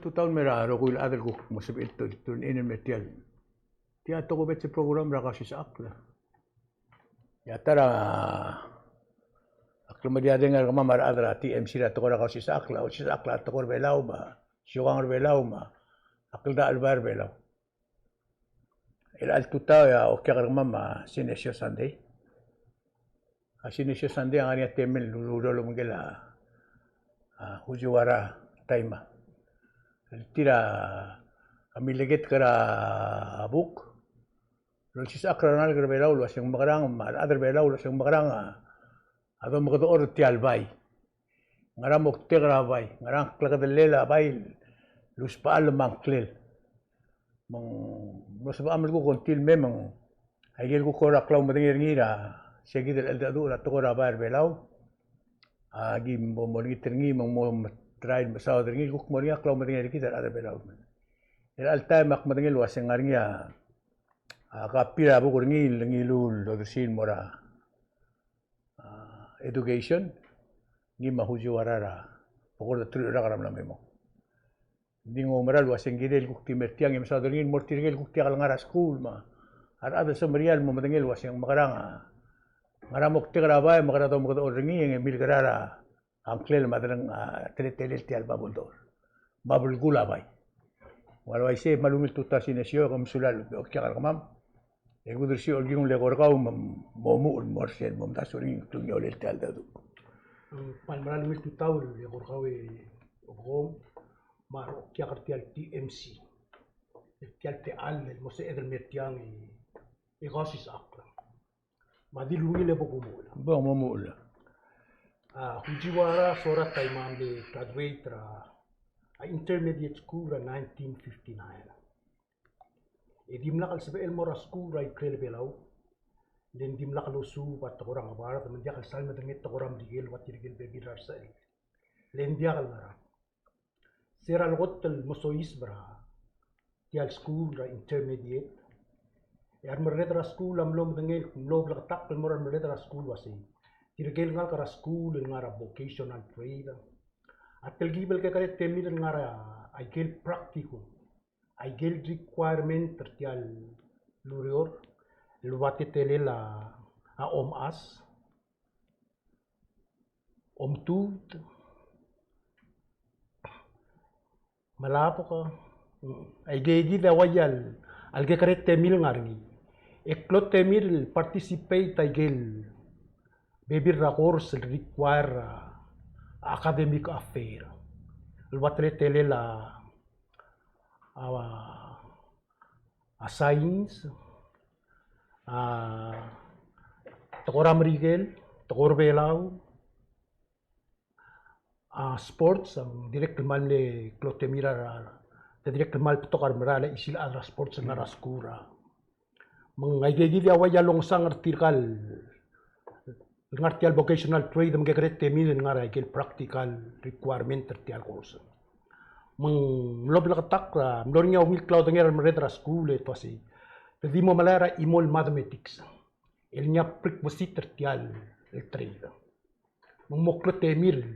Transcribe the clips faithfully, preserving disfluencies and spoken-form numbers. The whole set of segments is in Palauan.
Tutau el me er a rokui el chad el kuk mo sebechir el tune in el me er tia el, tia a tokubets el program er a Kausisechakl. E a ta er a, ak lmeriid a dengua er kemam a rechad er a T M C er a tekoi er a Kausisechakl, a Kausisechakl a tekoi er a Belau me a siukang er a Belau me a kldachelbai er a Belau. Er chelecha el tutau e a okiak er kemam a Sinesio Sunday. A Sinesio Sunday a ngar er ngii a temel el ulureor el obengkel a, a Fujiwara Taima. El tir a mileketek er a buk el olsisechakl er a rengalek er a Belau el uaseng mekerang, me a rechad er a Belau el uaseng mekerang a, a domekedechor er tia el bai. Ngera moktek er a bai, ngera ng klekedellel a bai el usbechall me a ngklel. Me ng mlo sebecham el kuk ongtil mei me ng aike el kuk kora klaumedengei er ngii er a se kid el cheldecheduch er a tekoi er a bai er a Belau. A ki bo mo olengit er ngii me ng mo try el mesaod er ngii el kuk mo er ngii a klaumedengei er kid a rechad er a Belau. Er chelecha el taem ak medengei el uaseng ngar er ngii a, a copy er a buk er ngii el ngiluu el odersii el mo er a a, education, ngii me a Fujiwara er a, bo kora teruich el rak er a mla me mong. Ng di ng oumera el uaseng kirel kuk di mer tiang e mesaod er ngii el mo er tirke el kuk diak el ngar er a skuul me a rechad el semeriar el mo medengei el uaseng mekerang a, ngera moktek er a bai, mekerang a domekedechor er ngii, e ng milkera er a a ngklel me a deleng, a, teletelel tia el bab el dechor. Me a belkul a bai. Me a le uaisei, me a ungil tutau Sinesio, e kom mesulang el okiak er kemam. E kudersii a olkingel e ko er kau me mo omuchel el mo er sel, mo omdasu er ngii el klungiolel tia el cheldecheduch. Mm, me a le ungil tutau el ko er kau e kom, me a okiak er tia el T M C. Tia el techall el mo sebeched el mer tiang e, e Kausisechakl. Me a di ungil e bo kumuchel. Bo kumuchel. A, Fujiwara Sora Taima a mle graduate er a, a, intermediate school er a nineteen fifty-nine. E dimlak el sebechel el mo er a skuul er a ikrel Belau. Le ng dimlak losuub a tekoi er a ngebard, me ng diak el sal medengei a tekoi er a Merikel el ua tirke el bebil er a resechel. Le ng diak el ngerang. Se er a lekot el mo soiseb er a tia el skuul er a intermediate. E a remerreder er a skuul a mlo medengei, mlo bleketakl el mo er a remerreder er a skuul el uasei, tirke el ngalek er a skuul el ngar er a vocational trade a telkib el kekerei a temir el ngar er a ikel practicum, a ikel requirement er tia el ureor el ua teletelel a, a omechas, omtut, melabek, aikeikid a ua ia el kekerei a temir el ngar er ngii. E klou a temir el participate a ikel bebil er a course el require a academic affair el ua teletelel a, a a science, a tekoi er a Merikel, tekoi er a Belau, a sports, a dirrek el kmal mle klou a temir a, te dirrek el kmal betok a remerael a chisel a chad er a sports el ngar er a skuul er a. Me ng aikeikid a ua ia longesang er tirka el ngar er tia el vocational trade me ng kekerei a temir el ngar er a ikel practical requirement er tia el course. Me ng mlo bleketakl, a mlo er ngii a ungil klaodengei er a remerreder er a skuul e te uasei, te di mo melai er a chimo el mathematics el ngii a prerequisite er tia el trade. Me ng mo klou a temir el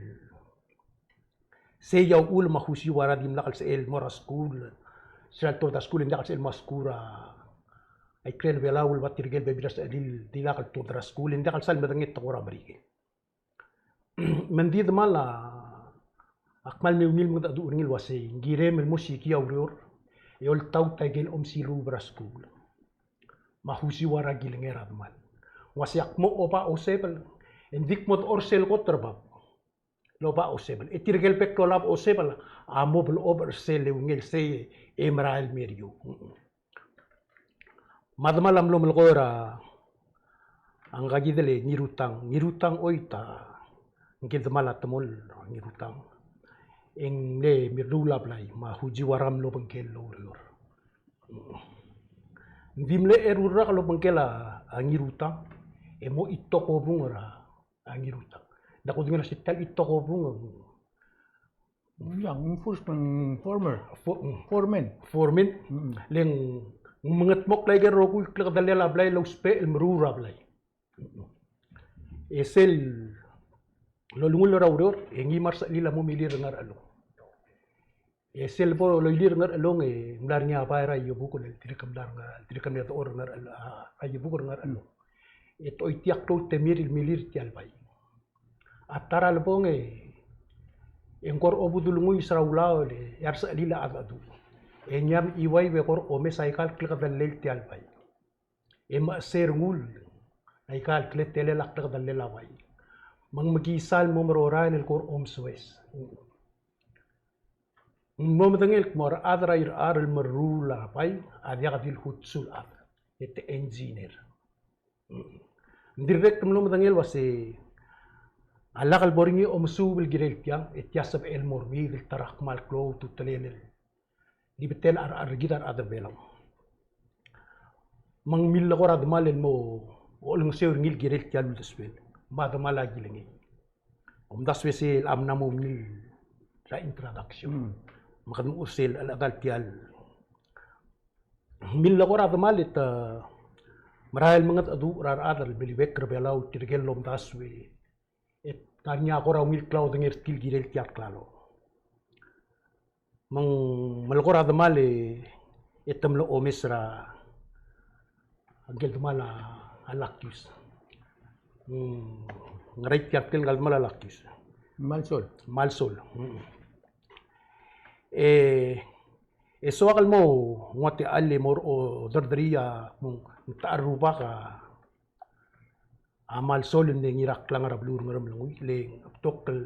Sei a uchul me a Fujiwara a dimlak el sebechel el mo er a skuul, sel tuobed er a skuul e ng diak el sebechel el mo er a skuul er a ikrel Belau el ua tirke el bebil er a sechelil el dilak el tuobed er a skuul e ng diak el sal medengei a tekoi er a Merikel. Me ng di demal a, ak kmal mle ungil mengedecheduch er ngii el uasei, ng kirem el mo siik a ureor e oltaut a ikel omesiluub er a skuul. Me a Fujiwara a kilengei er a demal. Ng uasei ak mo oba osebel, e ng di kmo dechor sel kot er a bab el oba osebel. E tirke el bek el olab osebel a mo blechob er sel eungel sei e merael el me er eou. Me a demal a mlo melekoi er a ngka kid el Ngirutang. Ngirutang Oita, ngike el demal a temol Ngirutang. E ng mle mirruul a blai, me a Fujiwara a mlo obengkel el oureor. Ng di mle eru el rak el obengkel a Ngirutang, e mo Itokobung er a a Ngirutang. Ng kudengei er a sel ta el Itokobung. Ng first, ng former. Fo-, mm. Foreman. Foreman. Mm. Le ng mengedmokl a ikel rokui el klekedellel a blai el ousbech el meruul er a blai. E sel lolengull er a ureor, e ngii me a resechelil a mo milil er a ngar er a chelong. E sel bo loilir Ngerchelong e ng mla er ngii a bai er a iebukel el dirrek el mla er ngii, dirrek el mla er a iebukel er Ngerchelong. E te oitii a klou el temir el milir tia el bai. A ta er a lebong e ng kora obedul nguis er a ulaol e a resechelil a chad a cheduch. E ngii a mechiuaiu e kora omes aika el klekedellel tia el bai. E mechesei er ngii aika el teletelel a klekedellel a bai. Me ng mekisai el mo merorael el kora omesues. Ng mlo medengei el kmo a rechad er a irechar el meruul a bai a diak di el hutsu el chad, e te engineer. Ng dirrek el mlo medengei el uase a lak el bo er ngii a omesuub el kirel tiang, e tia sebechel el mo er ngii el ta er a kmal klou a ultutelel el di betok a rechad er kid a rechad er Belau. Me ng millekoi er a demal el mo olengeseu er ngii el kirel tia el uldesuel. Me a demal a kilengei. Omdasu e sel mla mo ungil er a introduction. Me kede mo sel a chedal tia el. Millekoi er a demal e te merael mengedecheduch er a rechad el meliuekl er Belau tirke el omdasu e e te ngar er ngii a kora ungil klaodengei er tir el kirel tia el klalo. Me ng melekoi er a demal e te mlo omes er a ngike el demal a Lakius. Ng ngar er ngii tia el demal a Lakius. Malsol. Malsol. E, e soak el mo nguu a techall el mo oderderii a, mo, ng ta er a rubak a a Malsol el Ngiraklang er a beluu er a Ngeremlengui, le ng betok el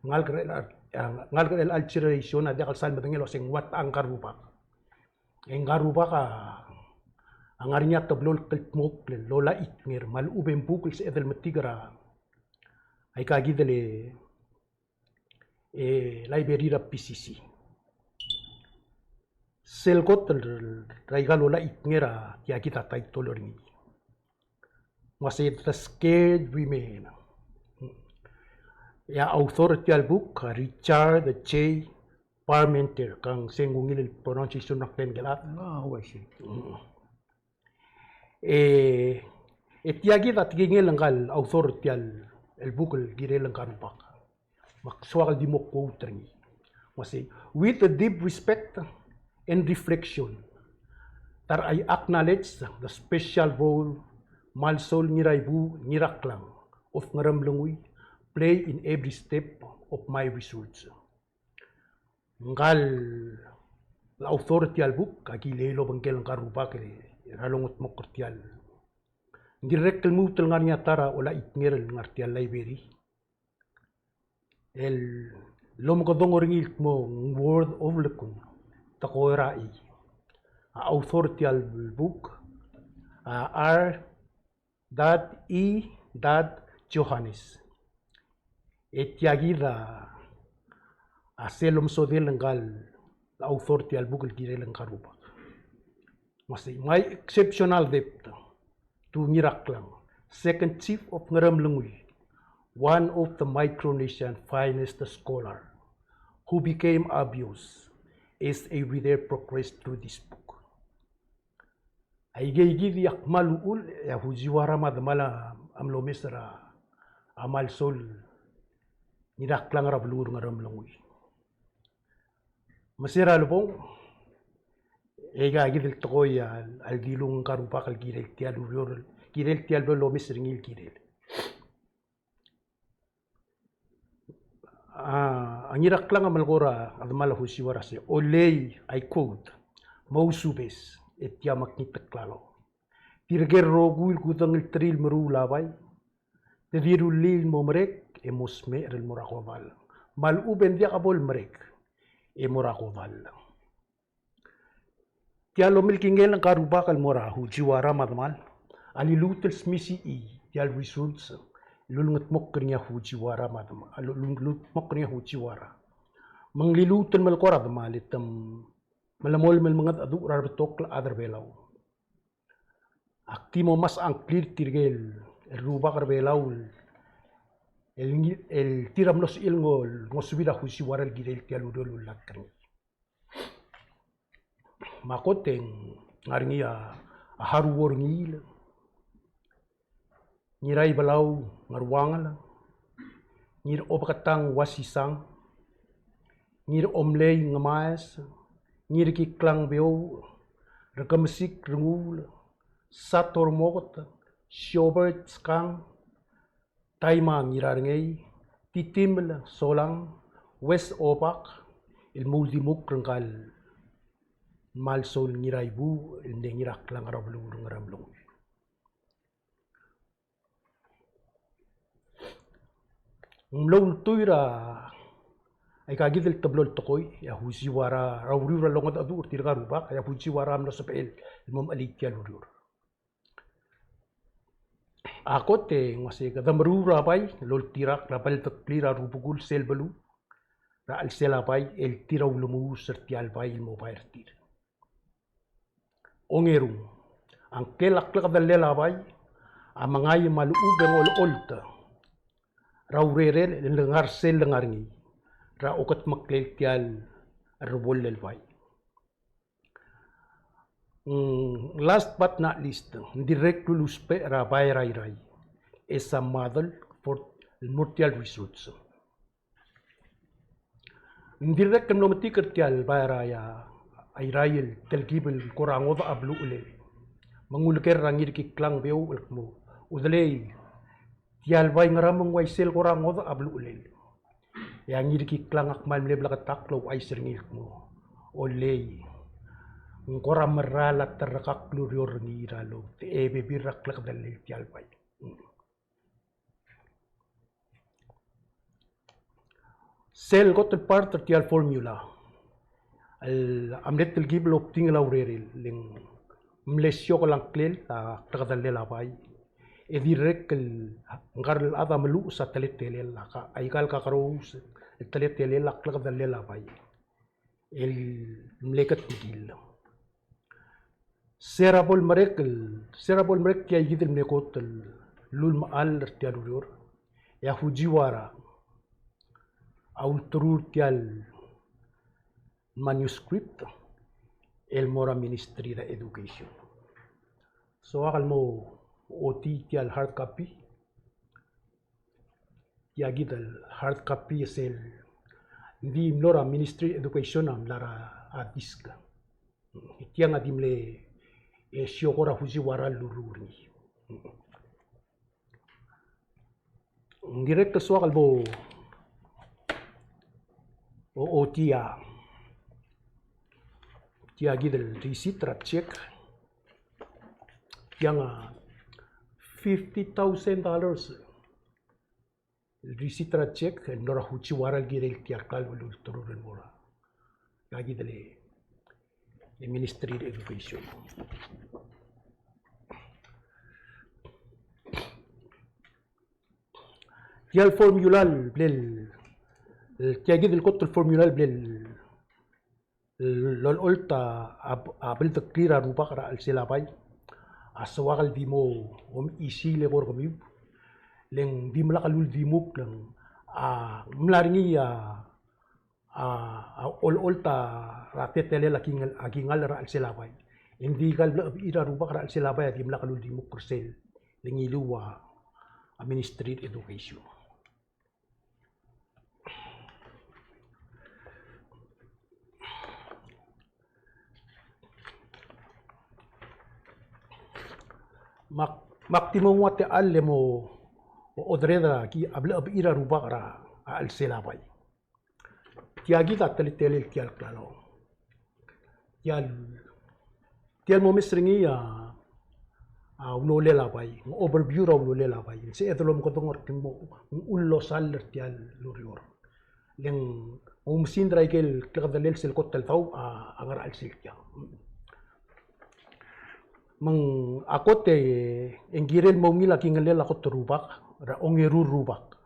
ngalek er a, ngalek er a chelecha el generation a diak el sal medengei el uase ng ua ngka el rubak. E ngka el rubak a ngar er ngii a teblo el kldmokl el olaitknger me a lechub e ng buk el sebeched el metik er a aika kid el e, library er a P C C. Sel kot er aika el olaitknger a tia kid a title er ngii. Ng uase The Scared Women. E a author er tia el buk a Richard J. Parmenter, ke ng se ng ungil el pronunciation er ngii el chad. Ah, ua isei. E, e tia kid a tekingel ngka el author er tia el buk el kirel ngka el rubak. Me ak soak el di mo quote er ngii. Me sei, with a deep respect and reflection that I acknowledge the special role Malsol Ngiraibuuch Ngiraklang of Ngeremlengui play in every step of my research. Ngka el author er tia el buk a kilei el obengkel ngka el rubak er a longedmokl er tia el. Ng dirrek el lmuut el ngar er ngii a ta er a olaitknger el ngar er tia el library el lomekedong er ngii el kmo ng worth overlooking, tekoi er a chii. A author er tia el buk a R. E. Johannes. E tia kid a sel omesodel ngka el author er tia el buk el kirel ngka el rubak. Me sei, my exceptional debt to Ngiraklang, second chief of Ngeremlengui, one of the Micronesian finest scholar, who became obvious as a reader progressed through this book. Aike kid a kmal uchul, e a Fujiwara me a demal a mlo omes er a Malsol Ngiraklang er a beluu er a Ngeremlengui. Me se er a lebong, e aika kid el tekoi a, a ledilung ngka el rubak el kirel tia el ureor, kirel tia el bo lomes er ngii el kirel. A, a Ngiraklang a melekoi er a demal a Fujiwara se, olei, I quote, mousubes, e tia me ak ngii a klalo. Tirke el rokui el kudengei el terir el meruul a bai, te di rullii el mo merek e mo smecher el mo er a kodall. Me a lechub e ng diak bo lemerek e mo er a kodall. Tia el omelekingel ngka el rubak el mo er a Fujiwara me a demal a liluut el smisichii tia el research el ulengetmokl er ngii a Fujiwara me a demal, el ulengetmokl er ngii a Fujiwara. Me ng liluut el melekoi er a demal e te melemolem el mengedecheduch er a rebetok el chad er a Belau. Ak di mo mes a ngklir tirke el rubak er a Belau el, el tir a mlo sebechir el ngo, ngosubir a Fujiwara el kirel tia el ureor el ulatk er ngii. Me a kot e ng ngar er ngii a Haruo Rengiil, Ngiraibelau Ngeruangel, Ngirobeketang Uasisang, Ngiromlei Ngemaes, Ngirkiklang Beouch, Rekemesik Renguul, Sator Moket, Siobert Skang, Taima Ngirarengei, Titimel Solang, Wes Obak, el mo uldimukl er ngka el Malsol Ngiraibuuch, el mle Ngiraklang er a beluu er a Ngeremlengui. Ng mlo ultuil er a aika kid el teblo el tekoi, e a Fujiwara, er a uriul er a longedecheduch er tirka el rubak, e a Fujiwara a mlo sebechel el mo mechelii tia el ureor. A kot e ng uasei, kede meruul er a bai el oltirakl er a bldeklii er a rubekul sel beluu er a chelsel a bai el tir a ulemuus er tia el bai el mo bai er tir. Ongerung, a ngklel a klekedellel a bai a mengai me a lechub e ng olecholt er a urerel el ngar sel lengar er ngii er a oketmeklel tia el reboll el bai. Mm, last but not least, ng dirrek el uluusbech er a bai er a Irrai as a model for el mo er tia el resorts. Ng dirrek el mlo metik er tia el bai er a Irrai el telkib el kora ngodech a beluulel. Me ng uleker er a Ngirkiklang Beouch el kmo, udelei, tia el bai ngera me ng uaisei el kora ngodech a beluulel? E a Ngirkiklang a kmal mle bleketakl el ouchais er ngii el kmo, olei, ng kora mera el terrekakl el ureor er ngii er a lout e bebil er a klekedellel tia el bai. Sel kot el part er tia el formula el a mle telkib el obdingel a urerel, le ng mle siokel a ngklel a klekedellel a bai. E dirrek el ngar er a chad a meluches a teletelel a ka, aika el kakerous el teletelel a klekedellel a bai el mle ketmekill. Se er a bo lemerek el, se er a bo lemerek tia kid el mle kot el ulemechall er tia el ureor, e a Fujiwara a ulteruul tia el manuscript el mo er a Ministry er a Education. Soak el mo otii tia el hard copy. Tia kid el hard copy e sel di mlo er a Ministry Education a mla er a disk. Tiang a di mle, e, siokel er a Fujiwara el lurruul er ngii. Ng dirrek el soak el bo ochotii a tia kid el receipt er a check. Tiang a fifty thousand dollars el receipt er a check el mlo er a Fujiwara el kirel tia el klalo el ulteruul el mo er a tia kid el, e, Ministry er a Education. Tia el formula el ble el, tia kid el kot el formula el ble el lolecholt a, a, a bldeklii er a rubak er a chelsel a bai a soak el di mo omechisiil e kora kemiu, le ng dimlak el uldimukl, le ng, a, mla er ngii a, a, a olecholt a, er a teletelel a kingall, a kingall er a chelsel a bai. E ng di aika el blechebechir a rubak er a chelsel a bai a dimlak el uldimukl er sel, le ngiluu a, a Ministry er a Education. Me ak, me ak di mo nguu a techall e mo odered er a ki, a blechebechir a rubak er a chelsel a bai. Tia kid a teletelel tia el klalo. Tia el, tia el momes er ngii a, a ulolel a bai, ng overview er a ulolel a bai. Ng sebeched el omekedong er kmo ng ullosall er tia el ureor. Le ng oumesingd er a ikel klekedellel sel kot el daob a, a ngar er a chelsel tiang. Me ng a kot e ng kirel mo ungil a kingellel a kot el rubak er a ongeru el rubak.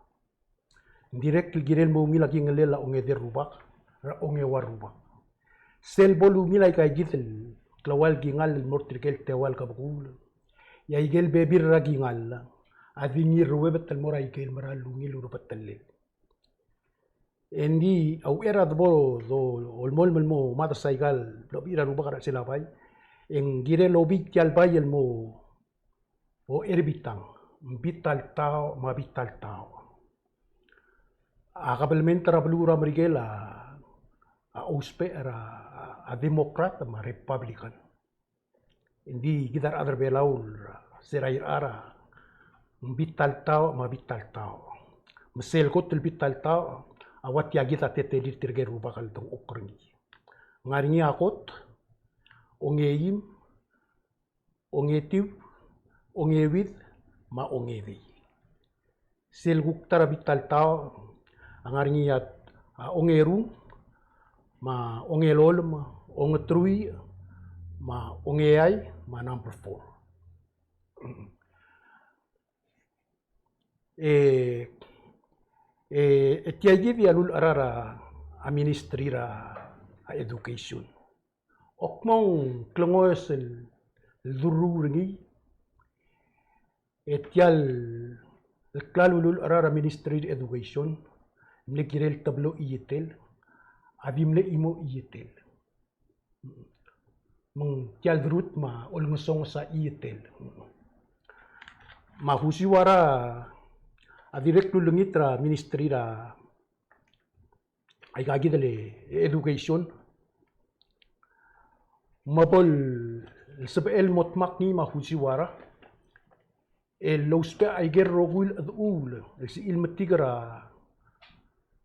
Ng dirrek el kirel mo ungil a kingellel a ongede el rubak er a ongeua el rubak. Sel bo lungil aika kid el kleual kingall el mo er tirke el teua el kebekuul, e a ikel bebil er a kingall a di ngirruebet el mo er a ikel mera el ungil el urebetellel. E ng di a uchei er a debo dolemolem el mo mades aika el blechebechir a rubak er a chelsel a bai, e ng kirel obii tia el bai el mo ocherbitang, bita el taoch me a bita el taoch. A kabelment er a beluu er a Merikel a a ousbech er a, a Democrat me a Republican. Ng di kid a rechad er a Belau er a, se er a irechar a, ng bita el taoch me a bita el taoch. Me sel kot el bita el taoch a ua tia kid a teletelir tirke el rubak el dengchokl er ngii. Ng ngar er ngii a kot, ongeim, ongetiub, ongeuid, me a ongedei. Sel kuk ta er a bita el taoch a ngar er ngii a, a ongerung, me a ongelolem, ongeteruich, me a ongeai, me a number four. E, e, e tia kid a lulecherar a, a Ministry er a, a Education. Ak mo klengoes el, el durruul er ngii, e tia el klalo el lulecherar a Ministry er a Education, mle kirel el teblo a ietel, a di mle chimo a ietel. Me ng tia el derut me a olengesonges a ietel. Me a Fujiwara a dirrek el ulengit er a Ministry er a aika kid el Education. Me bo el sebechel el mo dmak ngii me a Fujiwara el lousbech aike el rokui el cheduch el sebechir el metik er a,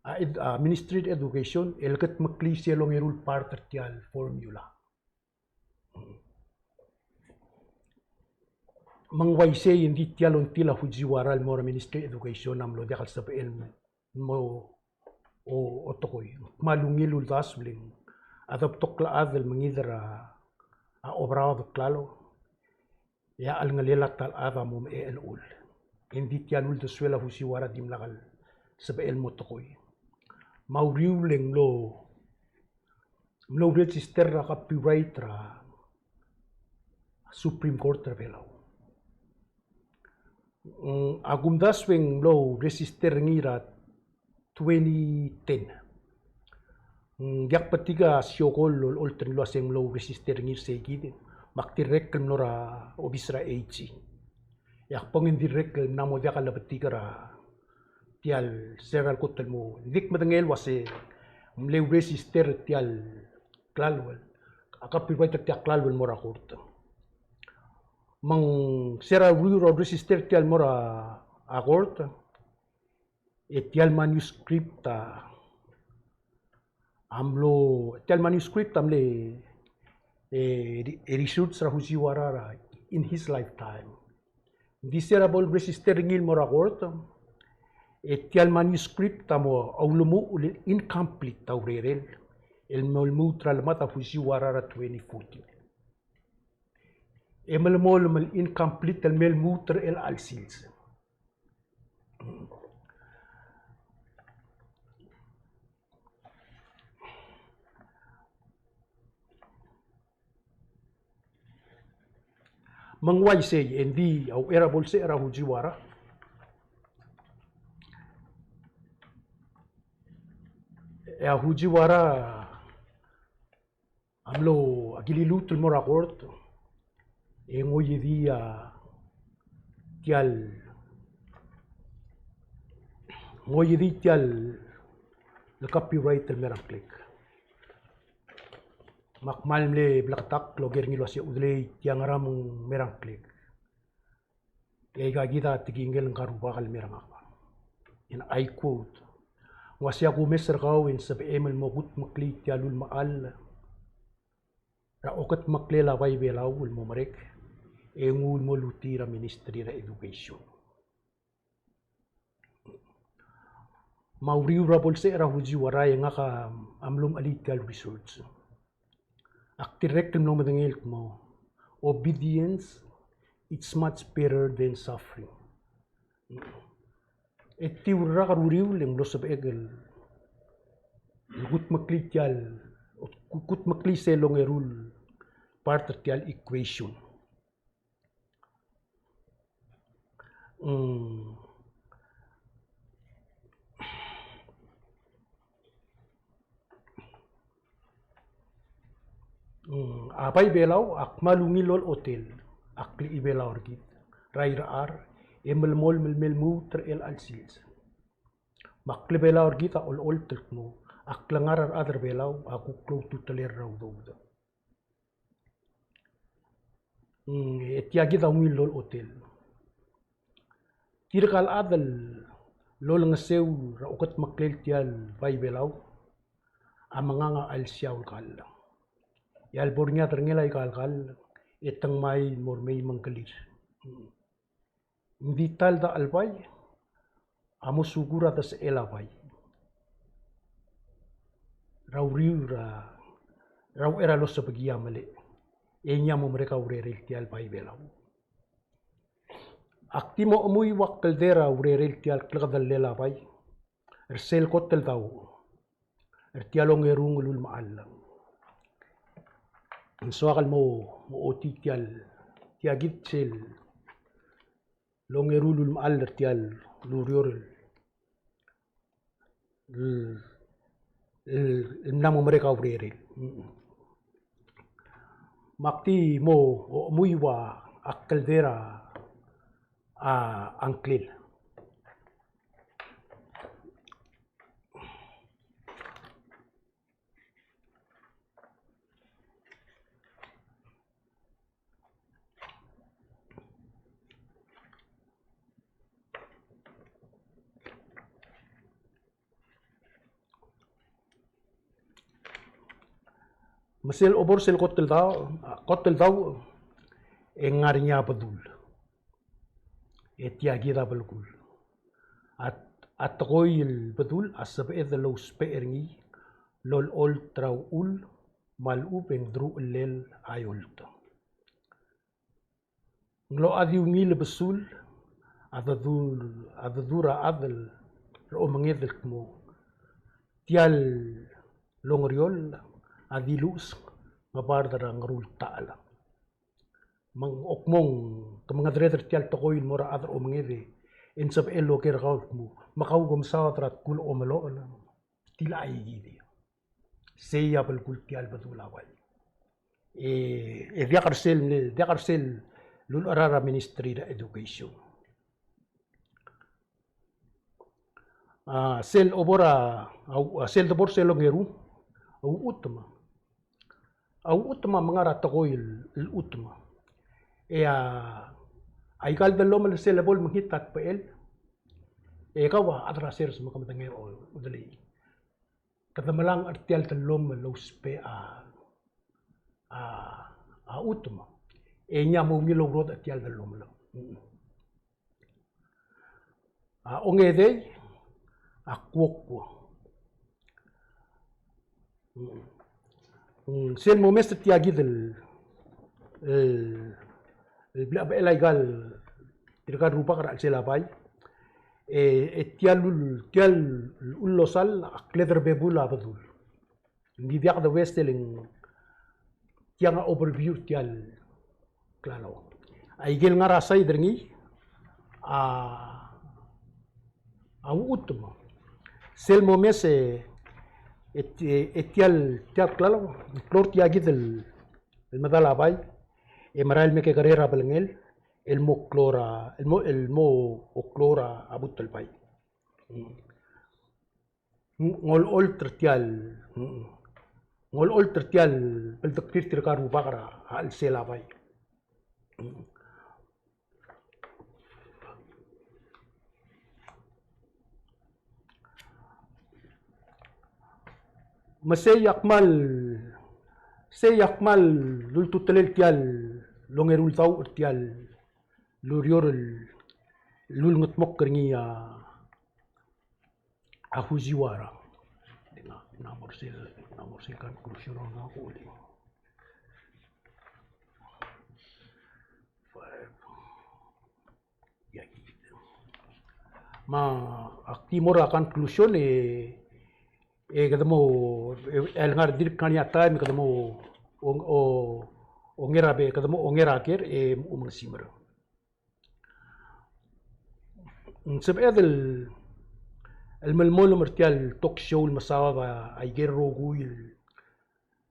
a ed-, a Ministry er a Education el kedmeklii sel ongeru el part er tia el formula. Me ng uaisei e ng di tia el ongtil a Fujiwara el mo er a Ministry er a Education a mlo diak el sebechel el mo o, otekoi. Kmal ungil uldasu el ng a debtok el chad el mengider a, a oberaod el klalo, e a chelengelel a ta el chad a mo mechei el chul. E ng di tia el uldesuel a Fujiwara a dimlak el sebechel el mo tekoi. Me a uriul e ng mlo, mlo register er a copyright er a Supreme Court er a Belau. Mm, a kumdasu e ng mlo register er ngii er a twenty ten. Mm, ng diak betik a siokel el olecholt el uase ng mlo register er ngii er sei kid, me ak dirrek el mlo er a obis er a AG. E ak bong e ng dirrek el mla mo diak a lebetik er a tia el se er a kot el mo. Ng di ak medengei el uase ng mle register tia el klalo el, a copyright er tia el klalo el mo er a court. Me ng se er a uriul er a register tia el mo er a court, e tia el manuscript a, a mlo, tia el manuscript a mle, e, re-, e research er a Fujiwara er a in his lifetime. Ng di se er a bo el register er ngii el mo er a court, e tia el manuscript a mo, a ulemuchel el incomplete a urerel el mo lmuut er a lemad a Fujiwara er a twenty fourteen. E melemolem el incomplete el me lmuut er chelecha el sils. Me ng uaisei, e ng di a uchei er a bo el se er a Fujiwara. E a Fujiwara a mlo, a kililuut el mo er a court, e ng oiedii a tia el, ng oiedii tia el copyright el me er a ngklek. Me ak kmal mle bleketakl el oker er ngii el uase udelei tia ngera me ng me er a ngklek. E aika kid a tekingel ngka el rubak el me er ngak. And I quote, ng uaisei a kumes er kau e ng sebechem el mo kudmeklii tia el ulemechall er a okedmeklel a bai Belau el mo merek, e nguu el mo lutii er a Ministry er a Education. Me a uriul er a bo el se er a Fujiwara e ngak a mlo mechelii tia el research. Ak dirrek el mlo medengei el kmo, obedience, it's much better than suffering. E tia el rak er a uriul e ng mlo sebechek el kudmeklii tia el, kudmeklii sel ongeru el part er tia el equation. Mm. Mm, a bai Belau a kmal ungil el olechotel a klechibelau er kid er a irechar, e melemolem el me lmuut er chelecha el sils. Me a klebelau er kid a olecholt el kmo, a klengar er a rechad er a Belau a kuk klou a ultutelel er a udoud. Mm, e tia kid a ungil el olechotel. Tirka el chad el olengeseu er a okedmeklel tia el bai Belau a mengang a chelsel a kall. E a lebo er ngii a derengel aika el kall e te ngmai el mo er mei me ng kelir. Ng di ta el dechal bai a mo sukur a desechel a bai er a uriul er a, er a uchei er a losebekii a melech, e ngii a mo merek a urerel tia el bai Belau. Ak di mo chemuiu a kldei er a urerel tia el klekedellel a bai er sel kot el dau er tia el ongeru el ulemechall. Ng soak el mo, mo ochotii tia el, tia kid sel ongeru el ulemechall er tia el ureor el, el, el mla mo merek a urerel. Me ak di mo chemuiu a kldei er a, a ngklel. Me sel obo er sel kot el dau, kot el dau, e ng ngar er ngii a bedul. E tia kid a belkul. A, a tekoi el bedul a sebeched el ousbech er ngii el olecholt er a uchul me a lechub e ng deruchellel a eolt. Ng locha di ungil besul a dedu, a dedu er a chad er a omenged el kmo tia el ongereol a di luches me a bard er a ngerul techall. Me ng okmo ng kemengedereder tia el tekoi el mo er a chad er a omenged e ng sebechel el oker er kau el kmo me kau ke mesaod er a tkul omelochel. Tilecha ikid. Sei a belkul tia el bedul a bai. E, e diak er sel, diak er sel lulecherar a Ministry er a Education. A, sel obo er a, a, sel debo er sel ongeru, a uchutem. A uchutem a menga er a tekoi el, el chutem. E a, aika el dellomel er sel lebo el mekngit a tebechel, e kau a chad er a sers me ke medengei a udelei. Kede melang er tia el dellomel el ousbech a, a, a chutem. E ngii a mo ungil ourodech er tia el dellomel. A ongedei a kuokuo. Mm, sel momes er tia kid el, el, el blechebechel aika el tirka el rubak er a chelsel a bai. E, e tia el, tia el ullosal a kled er a bebul a bedul. Ng di diak de waste el ng tiang a overview er tia el klalo. Aike el ngar er a side er ngii a, a uchutem. Sel momes e, e, e tia el, tia el klalo, klou er tia kid el, el medal a bai, e merael el mekekerei er a belngel el mo klou er a, el mo, el mo klou er a butelbai. Ng olecholt er tia el, ng olecholt er tia el beldeklir tirka el rubak er a chelsel a bai. Me sei a kmal, sei a kmal ultutelel tia el ongeru el dauch er tia el ureor el ulengedmokl er ngii a a Fujiwara. Ng, ng mo er sel, ng mo er sel conclusion er ngak a kuk. Me ak di mo er a conclusion e, e kede mo, e, el ngar dirk ngar er ngii a taem e kede mo, o, o, onger a be, kede mo onger a ker e, o mengesimer. Ng sebeched el, el melemolem er tia el talk show el mesaod a ikel rokui el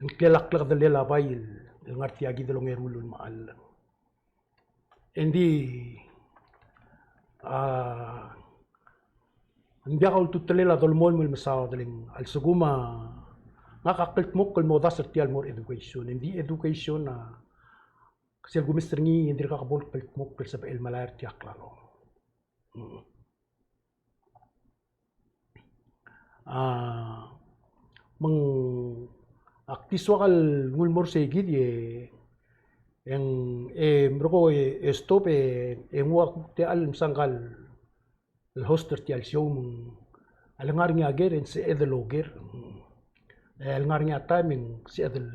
ngklel a klekedellel a bai el ngar tia kid el ongeru el ulemechall. Engdi a, Ng diak a ultutelel a dolemolem el mesaod, e le ng a lsekum a ngak a kldmokl el mo daes er tia el mo er a education, e ng di education a sel kumes er ngii e ng dirkak bo el kldmokl el sebechel el melai er tia el klalo. Mm. A, me ng ak di soak el nguu el mo er sei kid e, e ng, e, merekong e, e stop e, e nguu a kuk techall el msa ngka el host er tia el show me ng, a le ngar er ngii a ker e ng sebeched el oker. E a le ngar er ngii a taem e ng sebeched el,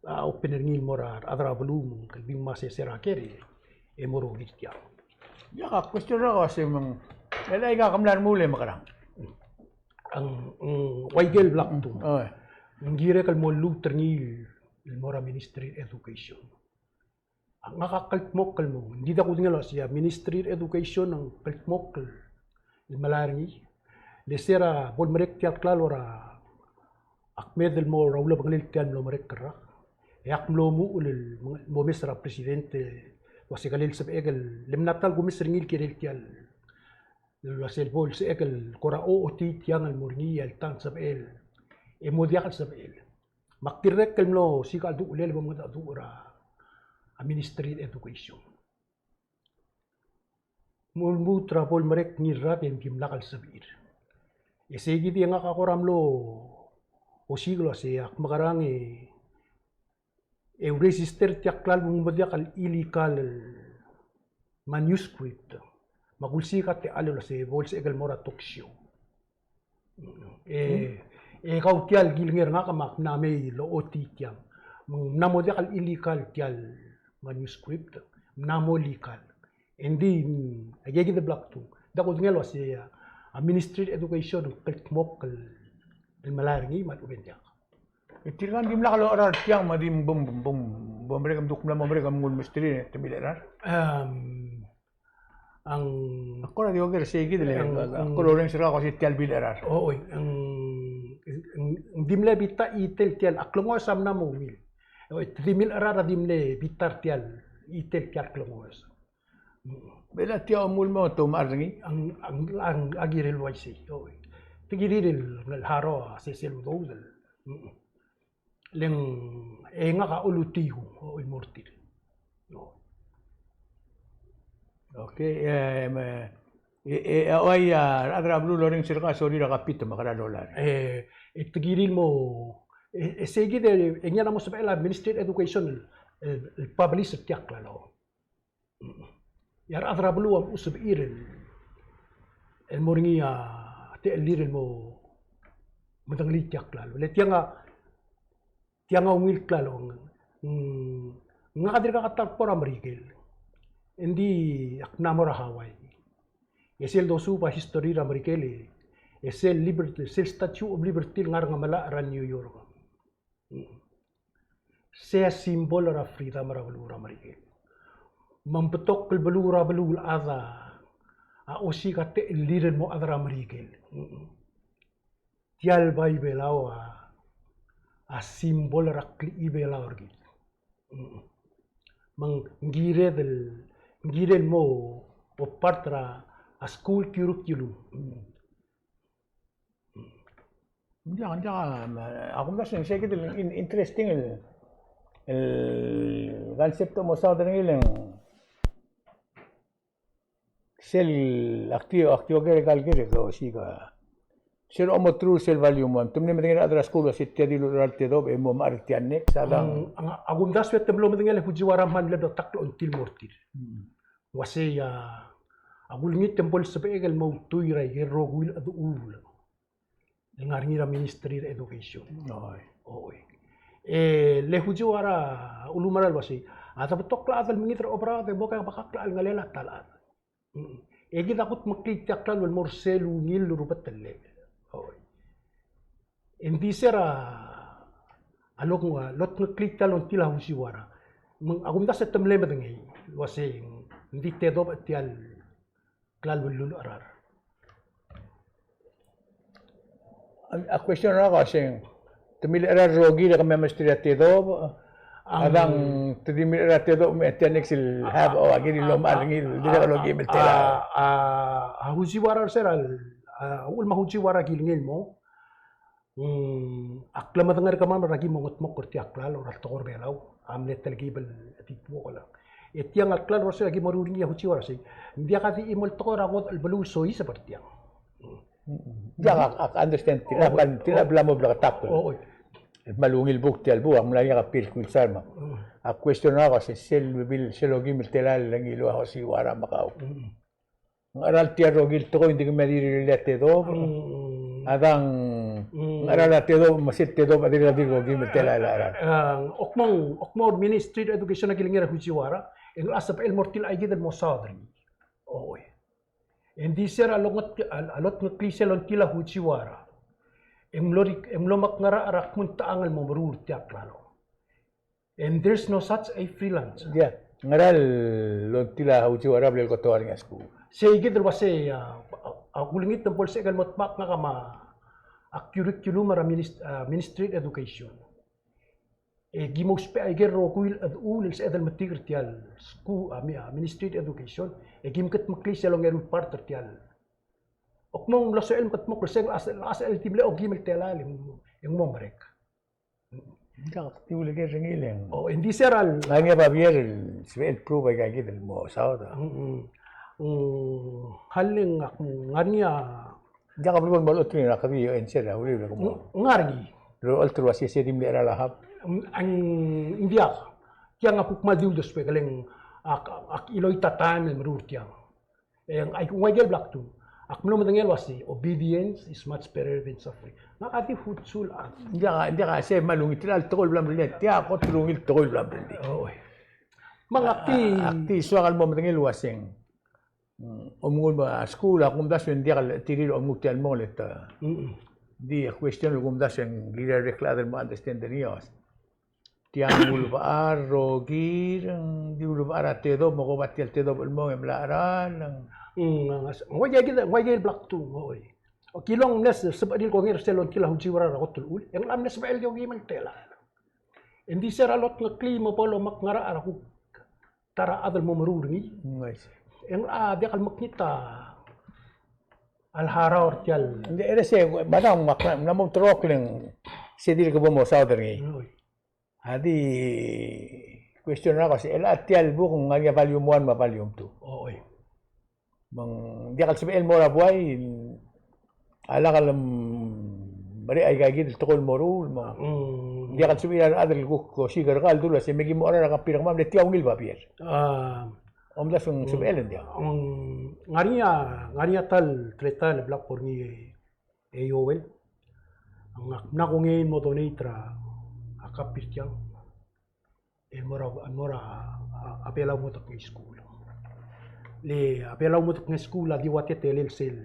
a, open er ngii el mo er a rechad er a beluu me ng kede di ngmasech er a ker e, e mo er a okir tiang. Ia, a question er a kau a se me ng, el aika ke mla remuul e mekerang? Ng, ng, ua ikel blak tung. Oi. Ng kirek el mo lluut er ngii el mo er a Ministry er a Education. Ngak a kldmokl el mo, ng di diak kudengei el uasei a Ministry er a Education a ng kldmokl el melai er ngii. Le se er a bo lemerek tia el klalo er a, ak medengei el mo er a ulebengelel tia el mlo merek el rak, e ak mlo muchel el mo omes er a president el uasei kele el sebechek el, le mla ta el kumes er ngii el kirel tia el, el uasei bo el sebechek el kora ochotii tiang el mo er ngii e alta ng sebechel, e mo diak el sebechel. Me ak dirrek el mlo osiik a chelduchulel e bo mengedecheduch er a, a Ministry er a Education. Mo lmuut er a bo lemerek ngii el rab e ng dimlak el sebechir. E sei kid e ngak a kora mlo osiik el uasei ak mekerang e, e register tia el klalo me ng mo diak el illegal manuscript. Me ak ulsiik a techall el uasei bo el sebechek el mo er a talk show. E, e kau tia el kilengei er ngak me ak mla mei el ochotii tiang. Me ng mla mo diak el illegal tia el manuscript, mla mo legal. Engdi, mm, aika kid a blak tung. Diak kudengei el uasei a, a Ministry er a Education a ng kldmokl el, el melai er ngii me a lechub e ng diak. E tirka ng dimlak locherael tiang me a di bom, bom, bom, bo merek, me duk mla mo merek me ng ulemesterir e te milecherar? Em, Ng, ak kora di oker er sei kid el, ng, a, ng, ak kora orrenges er kau el uasei tia el bilecherar. O, oi, ng, ng, ng di mle bita a chitel tia el, a klengoes a mla mo ungil. O, te di milecherar a di mle bita er tia el chitel tia el klengoes. Bela tia omul mo te omechar er ngii? Ng, ng, ng, a kirel uaisei, o, oi. Te kirir el, el harau a sesei el udoud el. Mm. Le ng, e ngak a olutii, o, el mo er tir. O. Okay, e, me, e, e, a, ua ia, a rechad er a beluu el orrenges er kau a sorir a kapit me a kora lolai. E, e te kirir el mo, e, e sei kid e, e ngii a mo sebechel a Ministry of Education el, el, el publish er tia el klalo. E a rechad er a beluu a mo sebechir el, el mo er ngii a techellir el mo medengelii tia el klalo. Le tiang a, tiang a ungil klalo, ng, ng, ngak a dirkak a ta el kbo er a Merikel. Engdi ak mla mo er a Hawaii. E sel dosuub a history er a Merikel e, e sel Liberty, sel Statue of Liberty el ngar er a Ngemelachel er a New York. Sei a symbol er a freedom er a beluu er a Merikel. Me ng betok el beluu er a beluulechad a osiik a techellir el mo chad er a Merikel. Tia el bai Belau a, a symbol er a klechibelau er kid. Me ng kired el, ng kired el mo, mo part er a, a school curriculum. Ng diak, ng diak, a, a kumdasu e ng sei kid el in-, interesting el, el concept el mo saod er ngii el ng sel ak di, ak di oker er a ikel ker e ke osiik a sel omoteruul sel volume one. Te mle medengei er a rechad er a skuul el uasei tia di luchelecha el tedobech e mo mechar er tia el next, a dang. Mm, a, a kumdasu e te mlo medengei el Fujiwara a mle betok el ongtil mo er tir. Mm. Uasei a, a kulengit e ng bo lsebechek el mo ultuil er a ikel rokui el cheduch el ngar er ngii er a Ministry er a Education. Oi. Oi. E le Fujiwara a ulemera el uasei, a de betok el chad el mengiid er a oberaod e mo kebekakl a chelngelel a ta el chad. Mm. E kid a kudmeklii tia el klalo el mo er sel ungil el rubetellel. Oi. Engdi se er a lok, lotngeklii tia el ongtil a Fujiwara. Me ng, a kumdasu e te mle medengei el uasei ng di tedobech tia el klalo el lulecherar. A, a question er a kau a se ng, te milecherar el rokir e ke mesterir a tedobech, a dang te di milecherar a tedobech me tia next el half, o, a kirir el lomechar er ngii, di kora lokiei me tela. A, a, a Fujiwara er se er a A uchul me a Fujiwara a kilengei el mong, mm, a klemedengelii kemam er a ki mo ngetmokl er tia el klalo er a tekoi er a Belau a mle telkib el di tuokl. E tiang a klalo er sei a ki meruul er ngii a Fujiwara sei, ng diak a di chimo el tekoi er a ngodech el beluu el soiseb er tiang. Diak, ak, ak understand, tirka, oi, bla, tirka, oi, bla mo bleketakl. Oi. E kmal ungil buk tia el buk, ak mla er ngii a copy el kuilsar me a, mm, ak question er ngak a se, sel bebil, sel okeim el telael el ngiluu a Fujiwara me kau. Mm. Ng cheral tia el rokir el tekoi, ng di kemiu a di rirellii a tedobech. Mm. A dang, mm, ng cheral a tedobech, me sel tedobech a dirrek el di okeim el telael a cheral. A, a, a, okmo, okmo er a Ministry of Education a kilengei er a Fujiwara, e ng locha sebechel el mo er tir a ikid el mo saod er ngii. Oi. E ng di se er a longet-, a, a lotngeklii sel ongtil a Fujiwara, e ng mlo rik-, e ng mlo mekngerachel er a kmo ng techangel el mo meruul er tia el klalo. And there's no such a free lunch. Ia, ngera el ongtil a Fujiwara a bla lekotoa er ngii a skuul? Sei kid el uasei, a, a, a kulengit me bo lsebechek el mo dmak ngak me a curriculum er a minis-, a, Ministry of Education. E ki mo ousbech aike el rokui el chedechuul el sebeched el metik er tia el skuul, a, mi-, a, Ministry of Education, e ki mekedmeklii sel ongeru el part er tia el. Okmo ng mlo sebechel el mekedmokl er sei, a se-, a sebechel el di mle okeim el telael e ng, e ng mo merek. Ng diak di uleker er ngii le ng. O, e ng di se er a l- Ngar er ngii a babier el sebechel el prove aika kid el mo saod. Mm, mm. Mm, hal e ng ak ngar er ngii a Ng diak a belkul el mo lolt er ngii, a kede answer a uriul e kmo. Ng ngar er ngii. Lolt el uasei se di mle cheral a hub. Ng, ng diak. Tiang a kuk kmal di uldesuek, e le ng ak, ak chiloit a taem el meruul er tiang. E ng, ak, ng ua ikel bla kdu. Ak mlo medengei el uasei, obedience is much better than suffering. Ngak a di futsul a. Ng diak, ng diak a se kmal ungil tia el tekoi el bla mle, tia kot el ungil tekoi el bla mle. Oi. Me ngak di. Ak di soak el mo medengei el uaseng. Mm, omngull me a skuul a kumdasu e ng diak el cheterir a omngull tia el mong e le te. Mm-mm. Di a question el kumdasu e ng kirir a rechad el mo understand er ngii a uasei. Tiang ulebechar, rokir, ng di ulebechar a tedobech, me koba tia el tedobech el mong e mla cheral, ng. Mm, ng ua ikel, ua ikel bla kdu, oi. O kilong mle se-, sebechir el kongei er sel ongtil a Fujiwara er a kot el chuul, e ng mle sebechel el di okeim el telael. E ng di se er a lotngeklii me bo lomekngerachel er a kuk ta er a chad el mo meruul er ngii. Mm, I see. E ng locha diak el mekngit a leharau er tia el. Ng di er sei, me a dang, me ak mla mo ulterekokl e ng se dirk bo mo saod er ngii. Oi. A di question er ngak a se, el a tia el buk ng ngar er ngii a volume one me a volume two. O, oi. Me ng diak el sebechel el mo er a buai, a lak el merek aika kid el tekoi el moruul, me ng. Mm. Diak el sebechir a rechad el kuk osiik er kau el dulu el uasei me ki mo cherar a copy er kemam, le tia ungil babier. A. Omdasu e ng sebechel e ng diak. Mm, ngar er ngii a, ngar er ngii a ta el teletael el bla kbo er ngii e Joel. Ng ak mla kongei el mo donate er a copy er tiang. E mo er a, mo er a, a, a Belau Modekngei School. Le a Belau Modekngei School a di ua teletelel sel,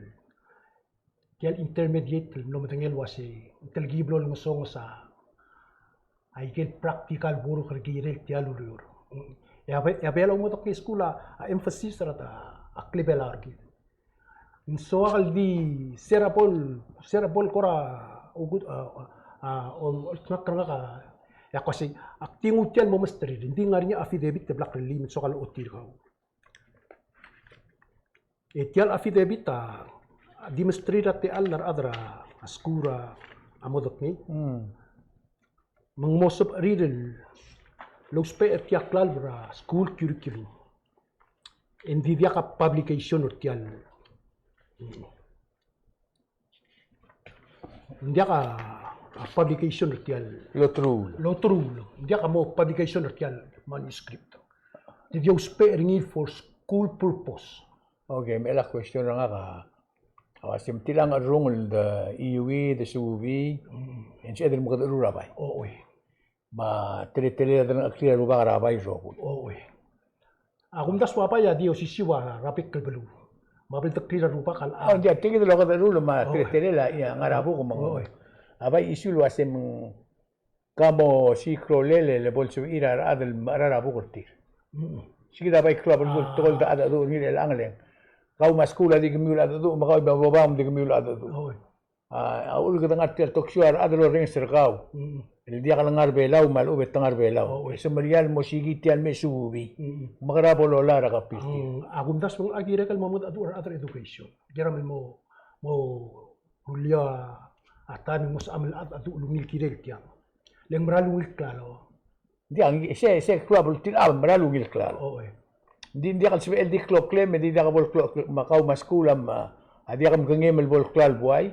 tia el intermediate el mlo medengei el uasei, ng telkib el olengesonges a, aike el practical work er a kirel tia el ureor. E a Be-, e a Belau Modekngei School a, a emphasis er a, a klebelau er kid. Ng soak el di se er a bo el, se er a bo el kora, a, a, a, o, oltngakl er ngak a, e ak uasei, ak di nguu tia el mo mesterir, ng di ngar er ngii a affidavit el bla krellii me ng soak el ochotii er kau. E tia el affidavit a, a di mesterir a techall a rechad er a skuul er a Modekngei. Mm. Me ng mo sebechir el ousbech er tia el klalo er a school curriculum. E ng di diak a publication er tia el. Ng diak a, a publication er tia el. Loteruul. Loteruul. Ng diak a mo publication er tia el manuscript. Di di ousbech er ngii for school purpose. Okay, me a question er ngak a, a uasei me tiang a cherrungel el de E U E, de S U V, mm, e ng sebeched el mekedechor er a bai. O, oi. Me a teletelel a delengcheklir a rubak er a bai el rokui. O, oi. A kumdasu a bai a di osisiu a bek el beluu. Me a beldeklir a rubak a. O, ng diak, tia kid el okedechor me a teletelel a, ia, ngar er a buk me ng. O, oi. A bai issue el uasei me ng ka mo siik a rolel e le bo lsebechir a rechad el mecherar a buk er tir. Mm. Sei kid a bai klou a belkul el tekoi el de chadecheduch er ngii er chelechang e le ng. Kau me a skuul a di kemiu el chadecheduch, me kau me a bobam a di kemiu el chadecheduch. Oi. A, a uchul kede ngar tia el toksiu a rechad el orrenges er kau. Mm. El diak lengar Belau me a lechub e te ngar Belau. Oi. E semeriar el mo siik tia el me suubii. Mm. Me kora bo lolai er a kapir tir. Mm. A kumdasu me ng kirek el mo mengedecheduch er a rechad er a education. Kired el mo mo rullii a taem e mo sebecham el cheldecheduch el ungil kirel tiang. Le ng mera el ungil klalo. Ng diak, se, se klou a bo el tir a mera el ungil klalo. O, e. Ng di, ng diak el sebechel di kloklem, e di diak bo el kloklem, me kau me a skuul a, a diak mkengei el bo el klalo el buai,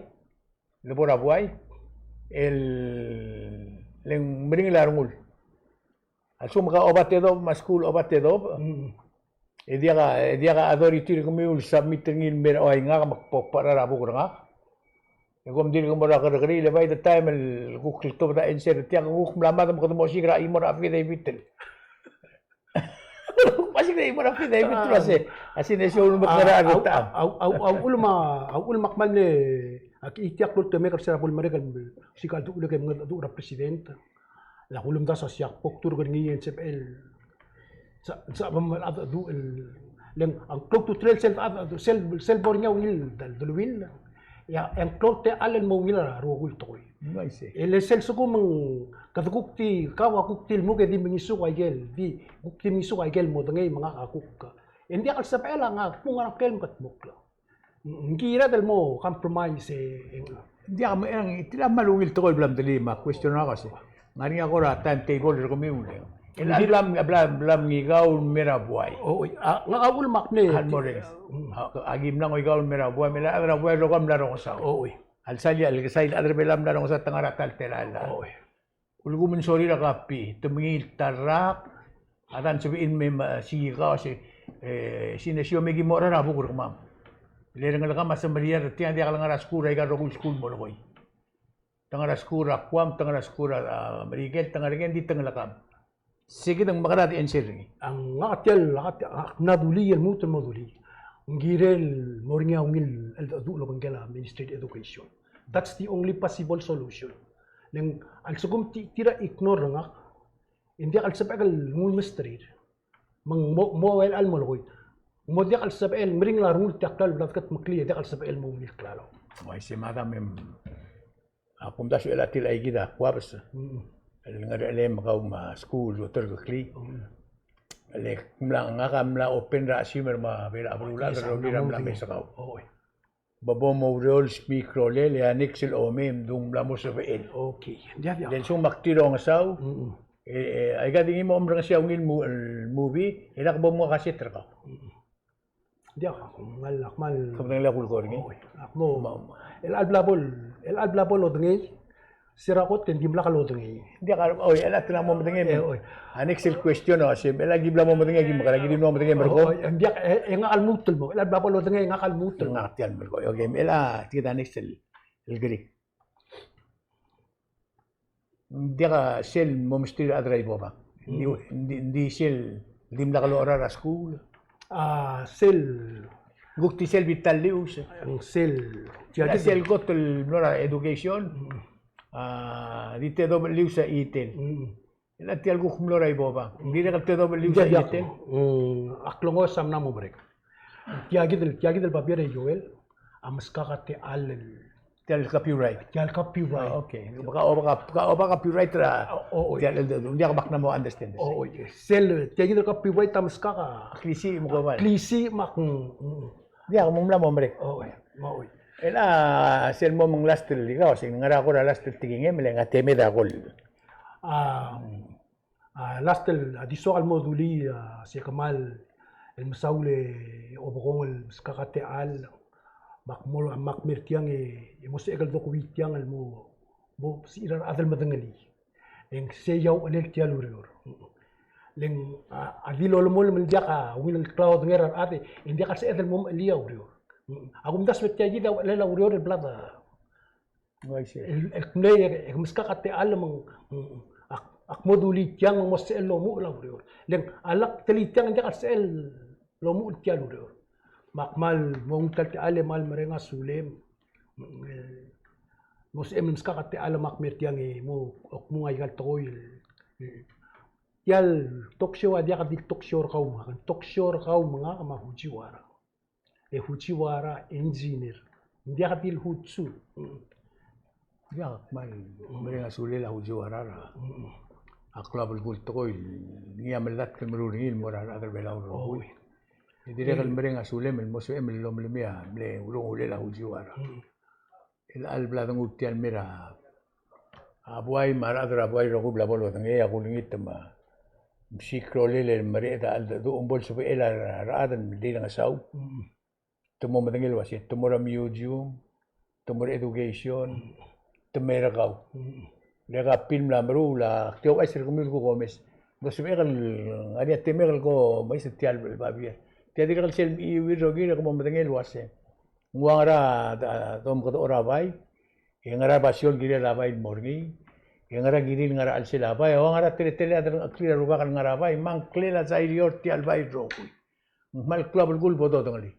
le bo er a buai, el, le ng meringel a rengul. A lsekum ke oba tedobech me a skuul oba tedobech. Mm. E diak a, e diak a authority er kemiu el submit er ngii el mer a, o, ngak me ak bo kbechar a buk er ngak. E kom dirk mo er a kerrekeriil, e by the time el kuk ltobed a answer er tiang, kuk mla mad me kede mo osiik er a chimo er a affidavit el. Kuk osiik er a chimo er a affidavit el uase, a signature a ulemek er a, a, a, a, a uchul me a, a uchul me ak kmal mle, ak, e tia klou el temek er se er a bo lemerek el osiik a cheldecheduch el ke mengedecheduch er a president. Ak ulemdasu a siak bo kturk er ngii e ng sebechel, se, sebechemam el cheldecheduch el, le ng klou a ultutelel sel cheldecheduch, sel, sel bo er ngii a ungil deleuill. E a, e ng klou a techall el mo ungil a rokui el tekoi. Mm, I see. E le sel lsekum ng kede kuk di, kau a kuk di lmuk e di mengisuk a ikel, di kuk di mengisuk a ikel modengei me ngak a kuk. E ng diak el sebechel a ngak, kmo ng ngar er a ngklel me kede mokl. Ng kired el mo compromise e. Ng diak, me ng, tia a kmal ungil tekoi el bla mdelii me a question er ngak a uase, ng ngar er ngii a kora timetable er kemiu le. El bla, bla, bla mngikau el mer a buai. O, a, ngak a uchul me ak mle. Hal mo renges. Mm. A, aki mla ngoikau el mer a buai, me a rechad er a buai el rokui a mla rongesau. O, oi. A lsal, a lsal a chad er a Belau a mla rongesau, te ngar er a ta el telael. O, oi. Ulekum ng sorir a copy, te mengiil ta el rak, a dang sebechir me, me, siik a uase, e, signature me ki mo er a buk er kemam. Le rengelekam a semeriar er tiang, diak lengar er a skuul er aika el rokui el skuul el molekoi. Te ngar er a skuul er a Guam, te ngar er a skuul er a, a, Merikel, te ngar er ngii, ng di te ngelekam. Se kid a mekerang e di answer er ngii. A ngak tia el, a, a, mla dulii el lmuut el mo dulii. Ng kirel mo er ngii a ungil el cheldecheduch el obengkel a Ministry of Education. That's the only possible solution. Le ng a lsekum te, tir a ignore er ngak, e ng diak el sebechek el nguu el mesterir. Me ng mo, mo el chelecha el molekoi. Ng mo diak el sebechel, meringel a rengul tia el klalo el bla dekedmeklii e diak el sebechel el mo ungil klalo. Uaisei, madam, em, a kumdasu el chelecha el tir a ikid a kuabes. Mm. El ngerechelem kau me a skuul el oterekeklii. Mm. Le ng mla, ngak a mla open er a chesimer me a bechil a beluulechad el rokir a mla mesa kau. Oi. Bo, bo moureor el smiik a rolel e a next el omei e mdu ng mla mo sebechel. Okay. Diak, diak. Le lsekum ak di rongesau, mm, e, e, aika di ngii me a omerengesii a ungil mo, el movie, e lak bo mo kaset er kau. Mm. Diak, ak kmal, ak kmal. Ke medengei a kulekoi er ngii? Oi, ak mo. Ma, ma. El chelecha el bla bo, el chelecha el bla bo lodengei, se er a kot e ng dimlak lodengei. Ng diak, oi, el chelecha te mla mo medengei. E, oi. A next el question a uase, el chelecha ki mla mo medengei, ki mekerang, ki di mla mo medengei, merekong? Oi, ng diak, e, e ngak a lmuut el mo, el chelecha el bla bo lodengei, ngak a lmuut el mo. Ngak tia el merekong. Okay, el chelecha, tia a next el, el kerik. Ng diak a sel mo mesterir a rechad er a Ibobang. Ng di, mm, ng di, ng di sel dimlak locha er a skuul. A, sel. Ng kuk di sel bita el lius. Ng sel. Tia, tia sel kot el mlo er a education. Mm. A, di tedobech el lius a Itel. Mm. El tia el kuk mlo er a Ibobang. Ng dirrek el tedobech el lius a Itel. Mm, ak lengos a mla mo merek. Tia kid el, tia kid el babier e Joel a meskak a techall el Tia el copyright. Tia el copyright. Ah, okay. Baka, o baka, baka, o baka copyright er a. O, o, oi. Tia el, el, el, diak bak mla mo understand. O, oi. Sel, tia kid el copyright a meskak a. Klisiich me a kobal. Klisiich me a, mm, mm. Diak, me ng mla mo merek. O, oi. O, oi. El a, sel mo me ng last el, ika, se ng ngar er a kora last el tekingem, le ng a temed a kol. A, mm. A, last el, a di soak el mo dulii, a, se kmal el mesaul e obekong el meskak a techall, me ak mo, me ak mer tiang e, e mo sebechek el dokui tiang el mo, mo sebechir a rechad el medengelii. E ng sei a uchelel tia el ureor. Le ng, a, a di lolemolem el diak a ungil el klaodengei er a rechad e, e ng diak el sebeched el mo mechelii a ureor. A kumdasu e tia kid a uchelel a ureor el bla de Uaisei. El, el kmlei e, e meskak a techall me ng, mm, ak, ak mo dulii tiang me ng mo sebechel el omuchel a ureor. Le ng a lak telii tiang e ng diak el sebechel el omuchel tia el ureor. Me ak kmal mo nguu tia el techall e kmal mereng a sulem. Mm, e, mo sebechem el meskak a techall me ak mer tiang e mo, kmo ng aika el tekoi el, mm. Tia el talk show a diak di el talk show er kau me ngak, talk show er kau me ngak me a Fujiwara. E Fujiwara engineer. Ng diak di el Hutsu. Mm. Diak, kmal mereng a sulel a Fujiwara er a, mm, a klou a belkul el tekoi, ngii a meldatk el meruul er ngii el mo er a rechad er a Belau el rokui. Oi. E dirrek el mereng a sulem el mo sebechem el lomelemii a mle ulengulel a Fujiwara. Mm. El chelecha el bla denguu tia el mei er a buai me a rechad er a buai el rokui el bla bo lodengei, a kulengit me a msiik a rolel el mereched a cheldecheduch me bo lsebechel a rechad el di ngesau. Mm. Te mo medengei el uasei, te mo er a museum, te mo er a education, te mo er kau. Le ka pil mla meruul a, ak di ouchais er kemiu el kuk omes. Ng sebechek el ngar er ngii a temek el ko mechais er tia el babier. Tia dirrek el sel mechiuir el rokir e ke mo medengei el uasei, ng ua ngera a, a, domekedechor a bai, e ngera basio el kirel a bai el mo er ngii, e ngera kirir el ngar er a chelsel a bai, e ua ngera teletelel a delengcheklir a rubak el ngar er a bai, me a ngklel a sailio er tia el bai el rokui. Ng kmal klou a belkul bo dodengelii.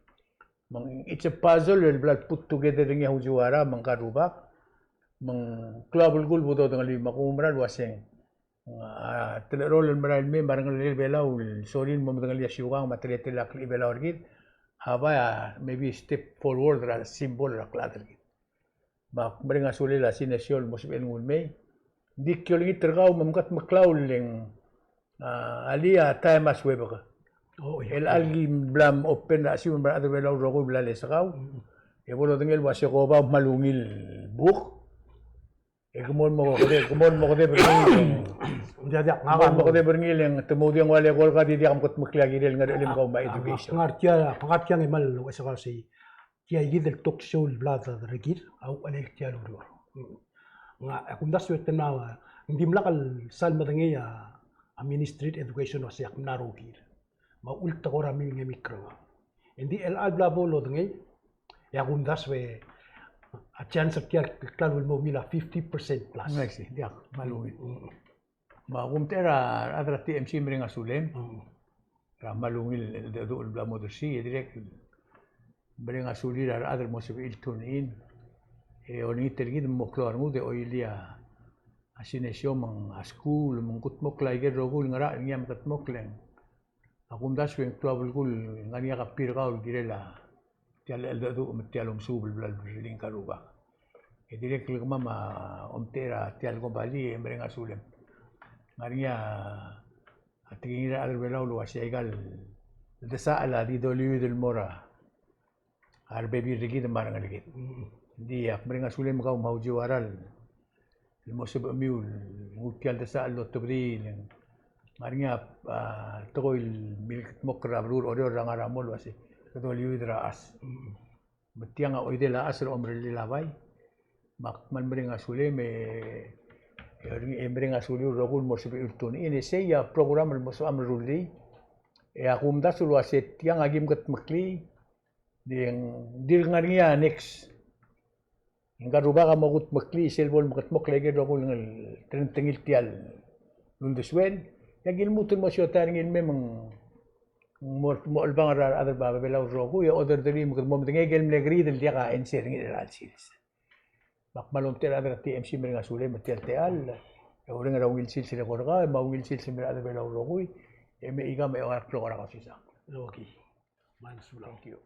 Me ng, it's a puzzle el bla put together er ngii a Fujiwara me ngka el rubak. Me ng klou a belkul bo dodengelii, me ak oumera el uaseng, a, telecherol el merael mei me a rengelekel Belau el sorir el mo medengelii a siukang me a teletelel a klechibelau er kid. A bai a maybe step forward er a symbol er a klechad er kid. Me ak mereng a sulel a Sinesio el mo sebechel nguu el mei. Ng di ki olengit er kau me mkedmeklau el ng, a, alii, a taem a suebek. Oh, yeah. El alii, bla mopen er a chesimer a rechad er a Belau el rokui el bla lesekau. Mm. E bo lodengei el uasei ko oba kmal ungil buk. E ke mo mo kede, ke mo mo kede berengel. Ng diak, diak, ke mo mo kede berengel e ng te mo diak ngua le ko el ka di diak mkedmeklii a kirel ngerechelem kau me a education. Ngar tia, ngar tia ng kmal uaisei, sei. Tia kid el talk show el bla derekir a uchelel tia el ureor. Ng, a kumdasu e te mla, ng dimlak el sal medengei a, a Ministry of Education el uasei ak mla rokir. Me a ultekoi er a mle ngemikr er ngak. Ng di chelecha el bla bo lodengei, e a kumdasu e a chance er tia el klalo el mo ungil a fifty percent plus. Ng uaisei, diak, kmal ungil. Mm. Me a kumtechei er a rechad er a T M C mereng a sulem. Mm. Er a kmal ungil el cheldecheduch el bla mo dersii, e dirrek el mereng a sulir a rechad el mo sebechir el tune in. E olengit er kid me mo klou a rengud e oilii a Sinesio me ng a skuul me ng kudmokl a ikel rokui el ngerachel er ngii a mekedmokl e ng, a kumdasu e ng klou a belkul el ngar er ngii a copy er kau el kirel a tia el cheldecheduch me tia el omesuub el bla lerellii ngka el rubak. E dirrek el kemam a omtechei er tia el kombalii e mereng a sulem. Ngar er ngii a tekingir a rechad er a Belau el uasei aika el desachel a di doliuid el mo er a rebebil er kid me a rengeleked. Mm. Ng di ak mereng a sulem kau me a Fujiwara el mo sebechemiu el nguu tia el desachel el otebedii el ng ngar er ngii a, a, tekoi el milkedmokl er a beluu er Oreor er a ngar er a mong el uasei kede doliuid er a chas. Mm. Me tiang a oidel a chas er a omerellel a bai. Me ak kmal mereng a sulem e, e mereng a suliu el rokui el mo sebechiu el tune in, e sei a program el mo sebecham el rullii. E a kumdasu el uasei tiang a ki mekedmeklii, di ng, di ngar er ngii a next. Ngka el rubak a mo kudmeklii sel bo lemekedmokl a ikel rokui el ngeltengeltengiil tia el uldesuel. E a ki lmuut el mo siotai er ngii el mei me ng mo, mo chelebangel er a rechad er a Belau el rokui, e oderderii me kede mo medengei a ikel mle kerid el diak a answer er ngii er a chelecha el sils. Me ak kmal omtechei er a rechad er a T M C mereng a sulem er tia el techall, e oureng er a ungil sils er kau, me a ungil sils er a rechad er a Belau el rokui, e mechikang me a eua el klok er a kausisechakl. Okay. Kmal mesulang. Thank you.